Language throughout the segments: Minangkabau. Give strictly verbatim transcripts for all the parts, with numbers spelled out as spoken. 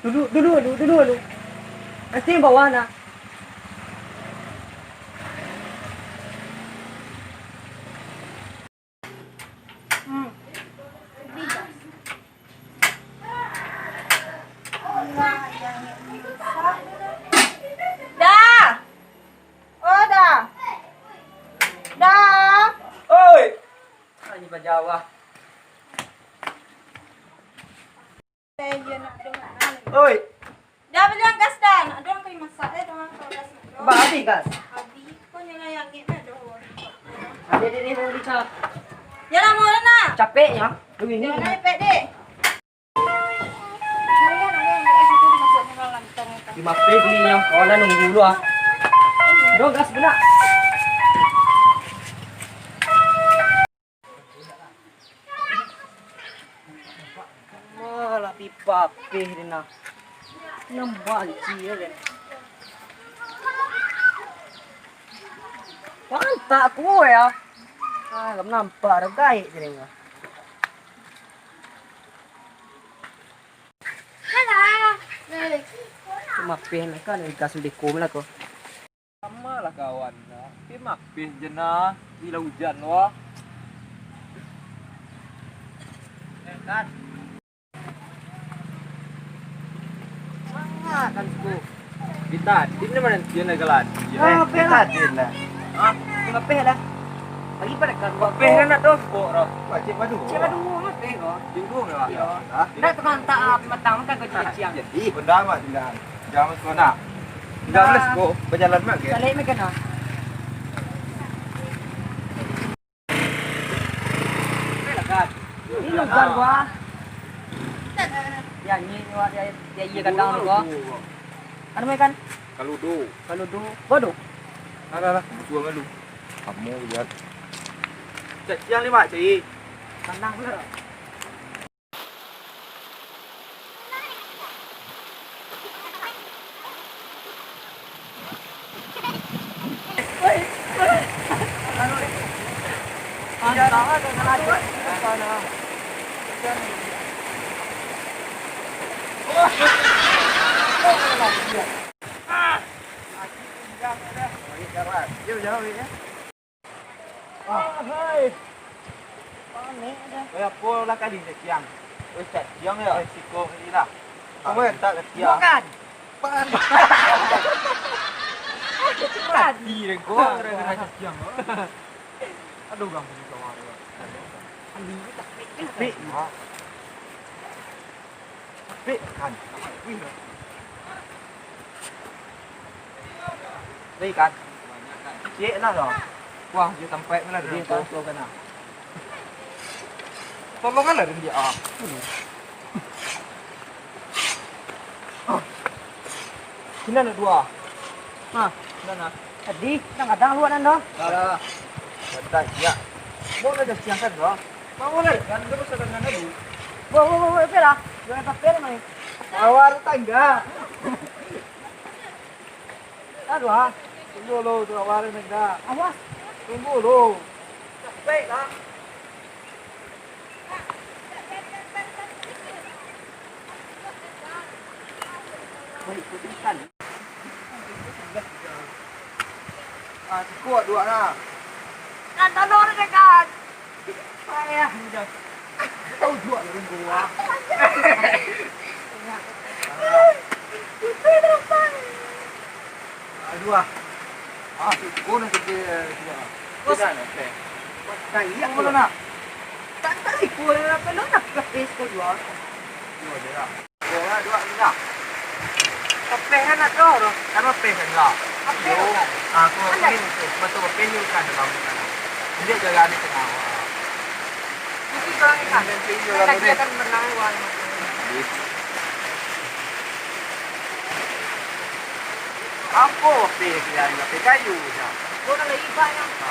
Duduak, duduak dulu, duduak dulu. Nanti bawah nah. Hmm. Dah. Oh, dah. Dah. Oi. Ani bajawa. Eh, iya, nak dengar. Oi. Dah, balian gas dah. Nak dong kai masak, eh, dong kalau gas nak dong. Ba, habis gas? Habis. Kau jangan yang ni, eh, dong. Ada deh, deh, mau dicap. Yalah, mau lah, nak. Capek, ya. Lu ini. Jangan naik pek deh. Lima P beli yang kawan nunggu lu ah. Dong gas benak. Malah pipa peh deh nah. Yang banci ya deh. Pantak ku ya. Ah, lam nampak dah gaek je deh. Alah. Cuma peh nak kan dikasih deko lah ko. Sama lah kawan nah. Tapi mapih je nah. Bila hujan wah. Kan. Mangakan tu. Kita din ni mana dia nak galan. Ah, peh lah. Kita din lah. Ah, peh lah. Bagi pada kan. Peh nak tu. Kok roh. Pakcik padu. Cik padu mah peh ko. Minggu mah. Iyo. Dah tukang tak ah, matang kan kau jadi ciang. Jadi benda mah tinggal. Jangan sekolah. Tinggal let's go. Berjalan mak ke? Balik mak kena. Ini lo gan gua. Ya ni gua dia dia iya kadang lo gua. Anu kan? Kaludo. Kaludo. Bodoh. Alah lah, butuh malu. Kamu lihat. Cek siang ni mak cari. Tenang lah. Ah, hai. Panek dah. Eh, apo lah kali ni siang? Eh, cak siang ya? Eh, siko ni lah. Apa? Kamu tak ketiak. Bukan. Pan. Mati deh kau, gara-gara cak siang. Aduh, gampang kau. Ambil tak pik. Pik. Pik kan. Wih. Wih kan. Cik lah dah. Wah, dia sampai mana dia tahu tu kan. Tolong kan lah dia. Ah. Ah. Sini ada dua. Nah, sini nah. Tadi kadang-kadang luak nan dah. Dah, dah, dah. Santai, ya. Mau dah siangkan dah. Mau lah, kan terus ada nan dulu. Wah, wah, wah, wah, apa lah? Jangan tak fair, mai. Awal tangga. Aduh, ah. Tunggu lo, tu awal ni dah. Awas. Tunggu lo. Capek lah. Baik, putuskan. Ah, cukup dua lah. Kan telur dia kan. Payah ni dah. Tahu juga lah tunggu ah. Itu dah, Bang. Aduh ah. Ah, cukup nak kerja dia. Bos. Tidak nak teh. Kaya mana nak? Tak tak ikut lah, apa lo nak ke pes kau dua? Dua je lah. Dua lah, dua ni lah. Kepeh kan nak tahu tu. Kan kepeh kan lah. Kepeh kan? Ah, aku aku ni tu. Betul kepeh ni kan dalam sana. Dia jalan ni tengah. Jadi kalau ni kan, dia kan menang wang. Apo peh kian, peh kayu ja. Ko nan lagi banyak. Ha.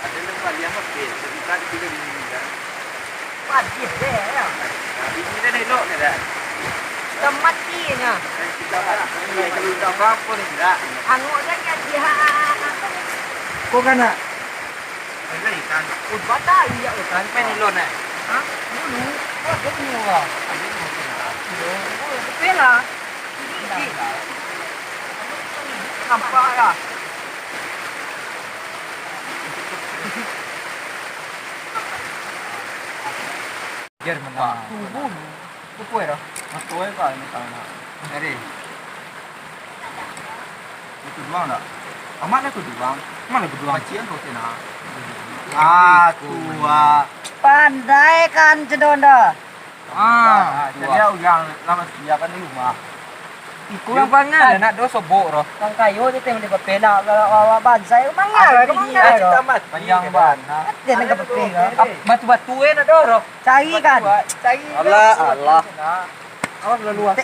Ado nan paliang peh, sabisa dipilih bini kan. Wajib deh, ya. Nah, bini kan elok kan, dah? Sudah mati nya. Eh, kita kan, kalau tak apa-apa ni, tidak. Angok saja dia. Ko kan nak? Kan ikan. Oh, batai ya, kan? Main elok, eh? Hah? Dulu. Dia punya orang. Betul lah. Nampak lah. Biar menang. Tubuh. Betul dah. Betul kan, misalnya. Dari. Itu doang tak? Amat lah tu doang. Mana tu doang? Pacian kau kena. Ah, tua. Pandai kan cedonda. Ah, jadi orang lama siap kan di rumah. Iku yang pangan, nak doh sobok roh. Kang kayo tu tengok dia bapelak, kalau awak bansa, itu mangan, ada kau bini, mangan, ada kau. Tambah panjang bana. Dia nak bapelak. Batu-batu eh nak doh roh. Cari kan? Cari. Alah, alah. Awas lalu ah.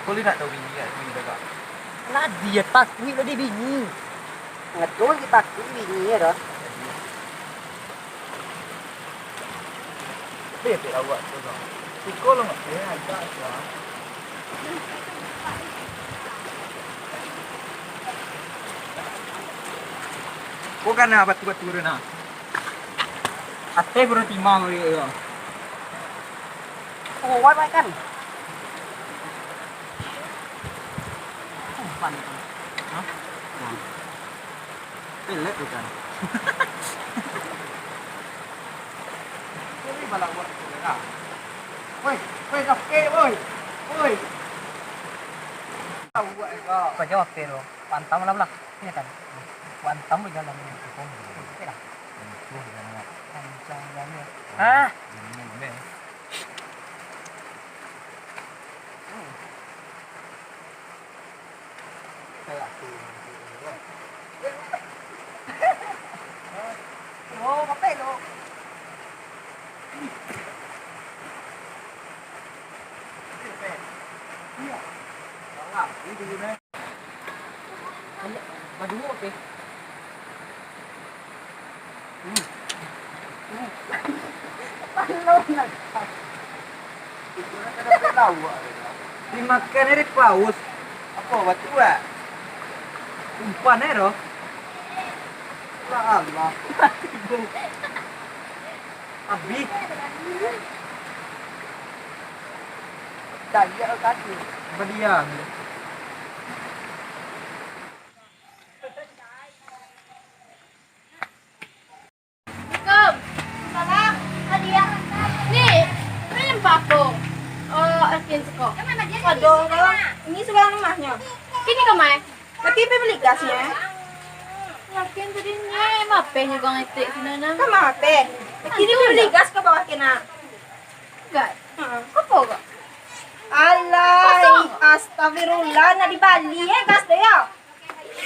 Kau ni nak tahu bini kat sini dah, Kak? Lah, dia takuik lah dia bini. Ngaco dia takuik bini ya dah. Tapi ya, tak awak tu, Kak. Iko lah, Mak. Ya, agak, Kak. Kau kan nak batu-batu tu, nah. Ateh baru timang dia. Oh, wai, wai kan. Umpan itu. Hah? Pelet tu kan. Ini balak buat tu kan. Woi, woi, sakit, woi. Woi. Tahu buat kau. Kau jawab tu. Pantang lah, Blak. Ini kan. Pantang berjalan. Oke lah. Kencang jalannya. Ah. Baduo, oke. Dimakan dari paus. Apo batu, ah? Umpan, eh, roh. Ya Allah. Habis. Cari kaki. Badiam. Assalamualaikum. Salam. Hadiah. Ni, main apa aku? Oh, Alvin siko. Aduh, ini sebelah rumahnya. Kini ke mai? Laki pai bali gasnyo. Yakin tadi nyo, mape nyo bang etek sino nah. Ka mape? Laki ni bali gas ka bawah kena. Gas? Heeh. Apo kok? Alai, kosong. Astagfirullah, nak dibali eh gas tu yo.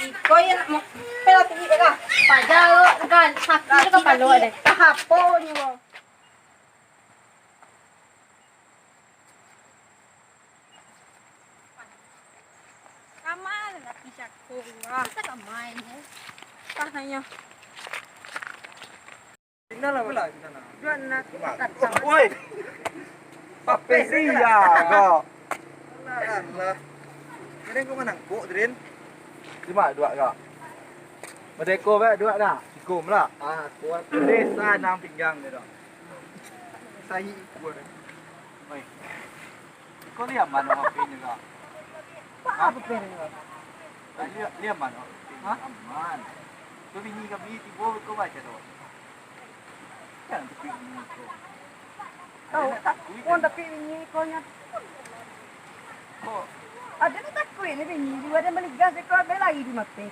Iko yo nak mo-, pelatihi dek lah. Paja lo, kan, sakit tu kapalo dek. Tahapo nyo. Kamal, tapi cako lah. Kita ka main, eh. Tahannya. Tinggal lah, bola di sana. Dua nak kacang. Oi. Papes iya, kok. Alah, alah. Keren kau manangkok, Drin. Cuma dua, kak. Merdeka, kak, dua, kak. Sikum lah. Ah, kuat. Desa nang pinggang dia, dok. Sayi kuat. Oi. Kau lihat mano H P-nyo, kak? Apa H P-nyo, kak? Lihat, lihat mano H P-nyo. Hah? Aman. Kau bini kami tibo, kau baca tu. Jangan tapi bini kau. Tahu. Ada nak takut kan? Kau tapi bini kau nya. Kok? Ada nak takut ni bini. Dua ada meligas, kau ambil lagi di mati.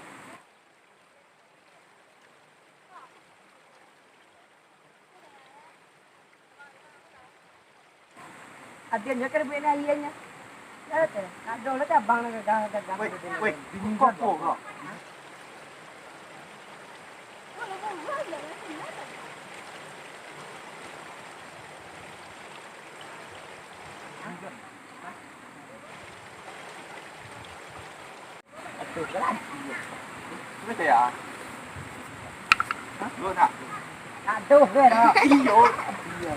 Adianyo ka dibuek ahianyo. Ado lah cabang nan gagah-gagah. Weh, weh, bingung kau apo kau? Aduh, berarti. Sudah saya. Hah? Lu nak? Aduh, gue dah. Iyo. Iya.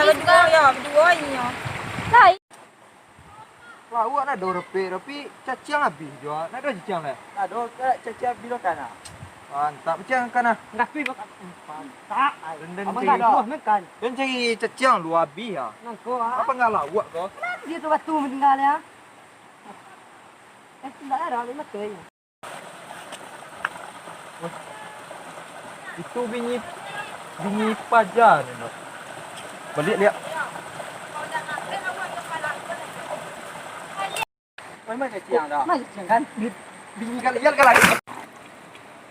Baduo yo, baduo inyo. Lai. Lauak nak ado rapek, tapi caciang abih juo. Nak ado caciang lai? Nak ado, ka caciang abih lo kan, ah? Ah, antak caciang kan, ah. Ndak tu, Bang. Antak, ai. Den, den, Abang den. Gaduah makan. Den cari caciang lu abih, ah. Nangko, ah. Apo ndak lauak ko? Kenapa dia tu batu meninggal, ya? Eh, tidak ada, memang betul. Itu bunyi, bunyi paja ni, Dok. Baliak liak. Memang caciang dah. Memang caciang kan? Bi-, bunyi kalian kan lagi.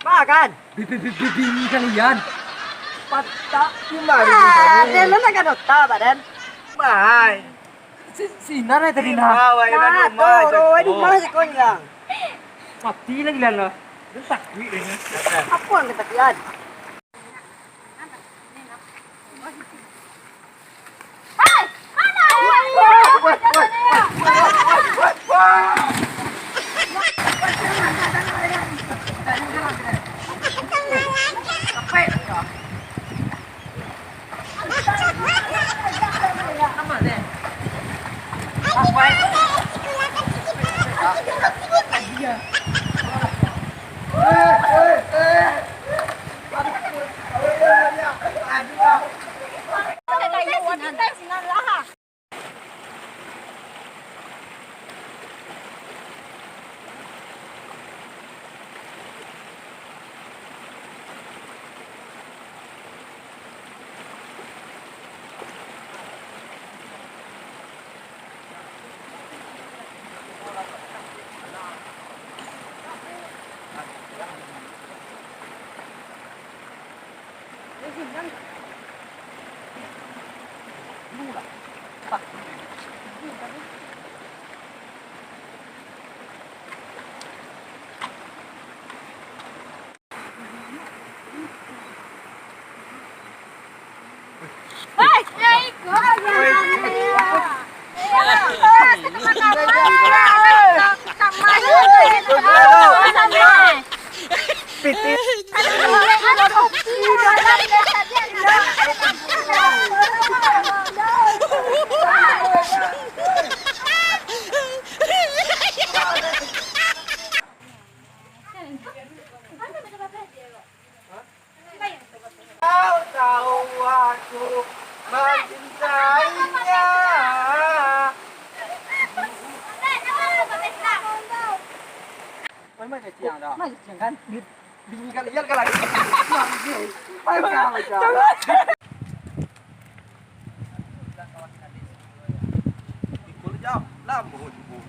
Bah kan? Bi-, bi-, bi-, bi-, bunyi kalian. Patah. Gimana? Ah, dia lu nak kan otak, Pak Den? Bye. Si-, sinar ai tadi nah. Nah, tu, di rumah je kau hilang. Mati lagi lah lah. Dia sakit dia ni. Apa yang ketakutan? Hei, mana? Kau tahu aku mencintainya. Memang caciang dah. Memang caciang kan? Bi-, bunyi kalian kan lagi. Memang caciang. Ikut jam, lama cukup.